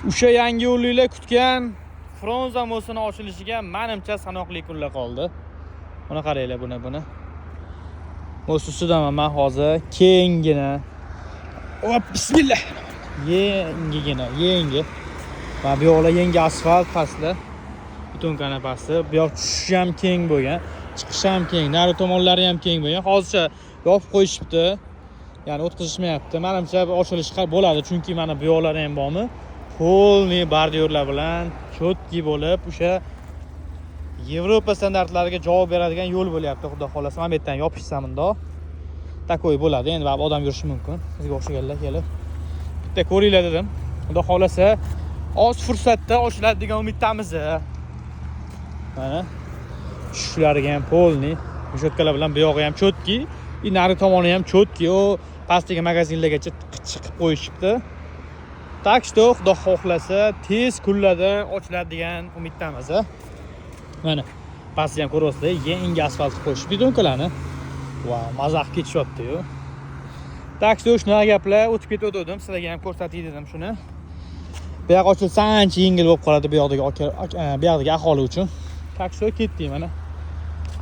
O'sha yangi yo'lliklar kutgan Frunze мост ini ochilishiga manimcha sanoqli kunlar qoldi. Buni qaranglar, buni. Мост ustidaman man hozir, kengina. Hop, bismillah. Yengigina, yengi. Mana bu yoqlar yangi asfalt pastda. Бетонка ni pasti. Bu yoq tushishi ham keng bo'lgan, chiqishi ham keng, nari tomonlari ham keng bo'lgan. Hozircha yopib qo'yishibdi. Ya'ni o'tkazishmayapti. Manimcha ochilishi bo'ladi, chunki mana bu yoqlari ham bormi? Полный бордюр lar bilan чёткий bo'lib, o'sha Yevropa standartlariga javob beradigan yo'l bo'lyapti, xudo xohlasa. Mana bu yerdan yopishsa bundoq. Такой bo'ladi. Endi baribir odam yurishi mumkin. Bizga o'xshaganlar kelib. Bitta ko'ringlar dedim. Xudo xohlasa oz fursatda ochiladi degan umiddamiz. Mana tushishlariga ham полный решётка lar bilan bu yog'i ham чёткий, и nari tomoni ham чёткий. U pastdagi magazinlargacha chiqib qo'yishibdi. Так что xudo xohlasa tez kunlarda ochiladi degan umiddamiz. Mana pastni ham ko'ryapsizlar, yangi asfalt qilib qo'yishibdi бетонка larni. Vau, maza qilib ketishyapti-yu. Так что shunaqa gaplar, o'tib ketayotgandim, sizlarga ham ko'rsatay dedim shuni. Bu yoq ochilsa ancha yengil bo'lib qoladi bu yoqdagi aholi uchun. Так что ketdik mana.